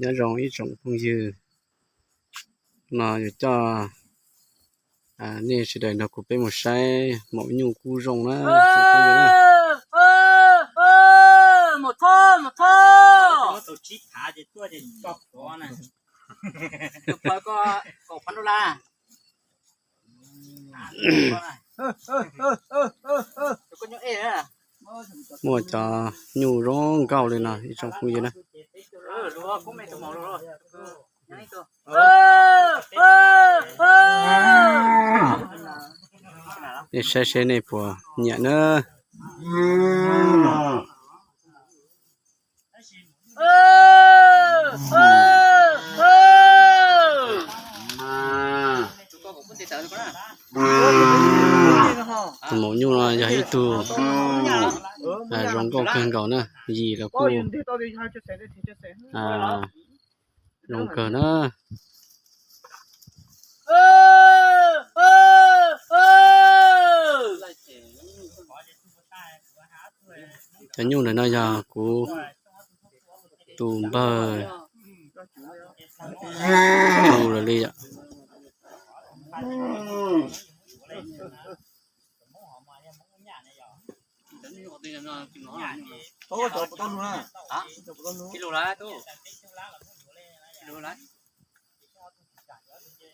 Nyob zoo ib tsoom phooj ywg, no yuav coj nej sawv daws nrog kuv peb mus saib maum nyuj kub zoo na, tsoom phooj ywg na. Muaj cov nyuj zoo nkauj li no ib tsoom phooj ywg na. Nej saib seb nej puas nyiam na. Tus maum nyuj no yog ib tug zoo nkauj kawg nkaus na, yim los kuj zoo kawg na. Cov nyuj ntawm no yog kuv tus npawg tu lawm li yom.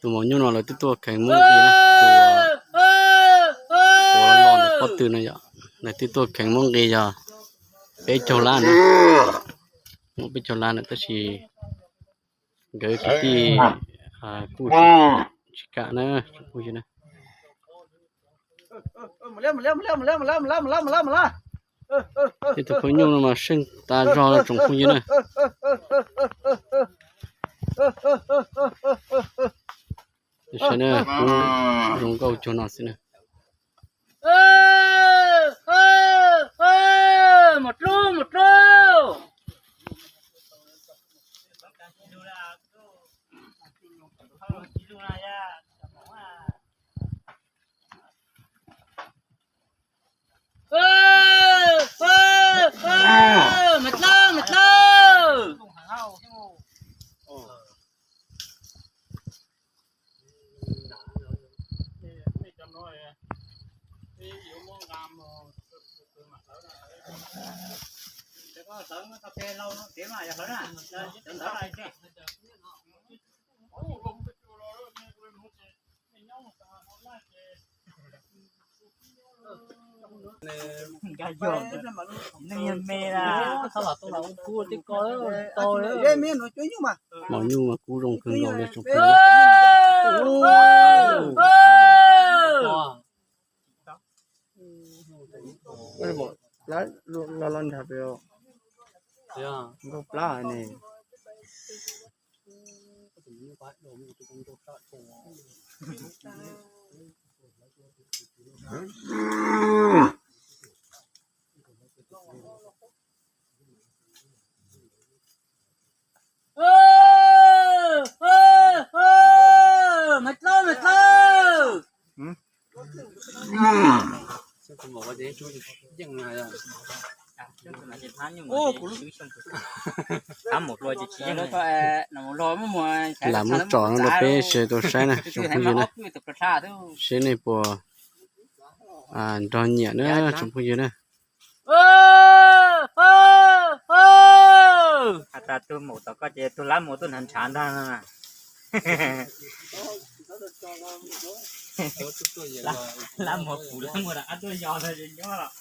Tus maum nyuj no lawv twb tuaj kheev muab nqi na, tus uas los ntawm pob tw no yom, lawv twb tuaj kheev muab nqi yog peb caug lab na, muab peb caug lab na, tab sis nkawd kwv tij kuj tsis kam na, tsoom phooj ywg na. Ib tug phooj nyuj no mas seej tas zog tsoom phooj ywg na. Saib na, kub zoo nkauj cuag no xwb na. Maum nyuj mas kub zoo kawg nkaus li tsoom phooj ywg. Los los nrad pem, nkauj plab ne. Lam muab tsom no rau peb sawv daws tau saib na tsoom phooj ywg na. Seb nej puas nrog nyiam na tsoom phooj ywg na. Has tas tus maum tom ko ces tus lab muag tuaj nrhav nrhav ntag. Lab muag kuv lab muag rov qab tuaj yos ntag ces nyob los.